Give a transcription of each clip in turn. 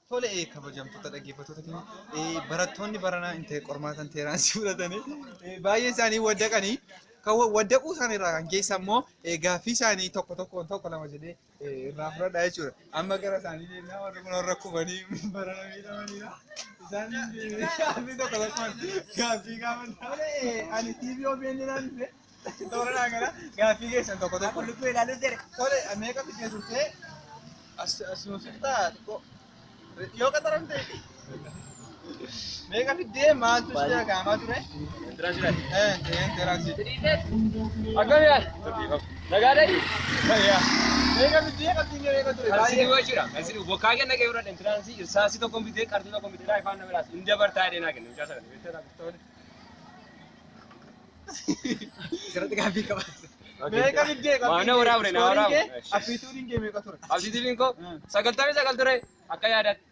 Tole, kabajamtoota dhaggeeffattoota keenya, barattoonni baranaa qormaata entrance fudhatanii baay'ee isaanii waddaqanii, kan waddaquu isaanii irraa kan keessa immoo gaaffii isaanii tokko tokkoon tokko lama jedhee irraa fudhadhaa jechuudha. Amma gara isaanii deemnaa, warri kun warra kufanii barana miidhamanidha. Isaan gaaffii tokko tokkoon gaaffii gaafatan. Tole, ani TV OBN naan dhufe toora naa gara gaaffii keessan tokko tokko. Qullubbii ilaaluus jedhe. Tole, meeqa fiddee turtee? As nuusiftaa xiqqoo. Yoo qaxaramte meeqa fiddee, maaltu si dhaga'amaa ture? Entrance. Akkam yaal? Nagaa dhahi? Meeqa fiddee, qabxiin kee meeqa ture? Kan isin jechuudha. Kan isin bokkaa kenna kee fudhadhe entrance irsaasii tokko bitee, qarxii tokko bitee, ifaan nama laas. Hin dabartaa jedhee naa kenne mucaa sana. Tole. Asirratti gaaffii qaba. Meeqa fiddee? Waa na waraabne, na waraabne. Aptitude iin kee meeqa ture? Aptitude iin koo 99 ture akka yaadaatti.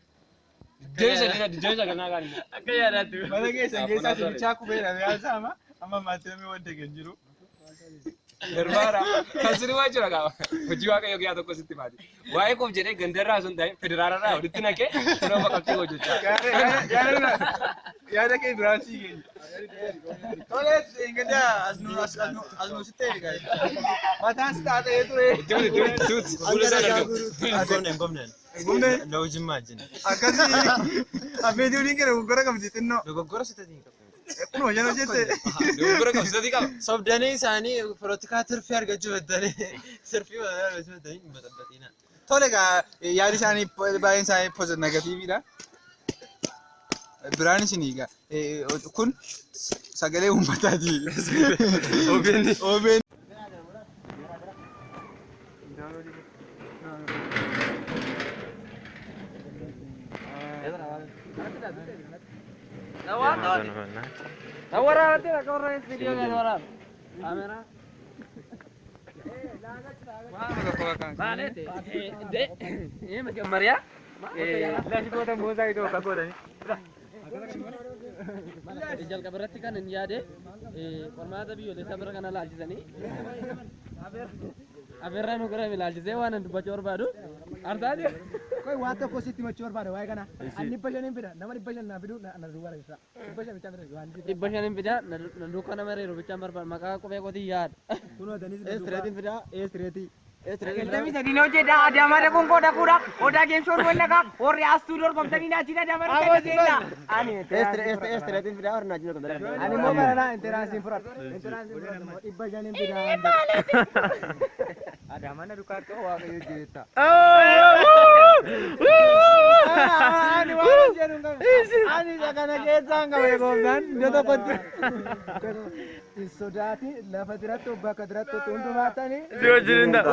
23, 29 naa gaarii. Akka yaadaatti. Mana keessan keessaa sibichaa kubeedha mi'aasaama amma ammaatti namni wanta kan jiru. Darbaara. Kan sirrii waa jira qaba. Hojii Waaqayyoo guyyaa tokko sitti baate. Waa'ee koof jedhee gandarraa osoo hin taa'in federaalarraa walitti naqee kunoo baqattee hojjechaa. Yaada kee biraan sii keenya. Tole, gada as nu as nu as nu sitti eega. Mataan si taatee ture. Tuuti fuula isaan argamu. Gomne gomne. Gomne. Loo jimmaa jin. Akkasii aptitude iin kee dogoggora qabdi xinnoo. Dogoggora sitatiin qabu. Kunoo jala jette. Dogoggora qabsiisatii qaba. Sobdanii isaanii polotikaa tirfii argachuu beektanii, tirfii argachuu beektanii hin baxaxaxiina. Tole egaa, yaadi isaanii baay'een isaanii positive negative iidha. Biraan isin egaa kun sagalee uummataati. OBN. OBN. ማለት እንደ ይሄ መጀመሪያ jalqaba irratti kan hin yaade qormaata biyyoolessaa bira kana laalchisanii afeerraa nu godhame laalchisee waan an dubbachuu barbaadu artaati. Koi, waan tokko sitti himachuu barbaada waa'ee kana. Ani 500 fida, nama 500 naa fidu na duuba reessa. 500 bichaa fida waan 500 fida, na duukaa nama reeru bichaan barbaada, maqaa qubee kootii yaada. Kunoo danis na duukaa. Eestireetiin fidaa, eestireetii. 93 hojjedha. Adaamaa dhaquun koo dhaquudha. Odaa geemshoon wallaqaa warri astuu dorgomtanii naachiin Adaamaa dhaqee deemna. Ani Eestireetiin fidaa warra naajin dorgomtanii. Ani immoo baranaa entrance iin fudhadha. Entrance iin fudhadha immoo 500 fidaa. Adaamaa na dukaa akka Waaqayyo jetta. Ani waan jedhu hin qabu. Ani isa kana keessaa hin qabu gooftaan iddoo tokkotti. Hin sodaatin, lafa dirattu bakka dirattu hundumaatanii. Si wajjin hin ta'a.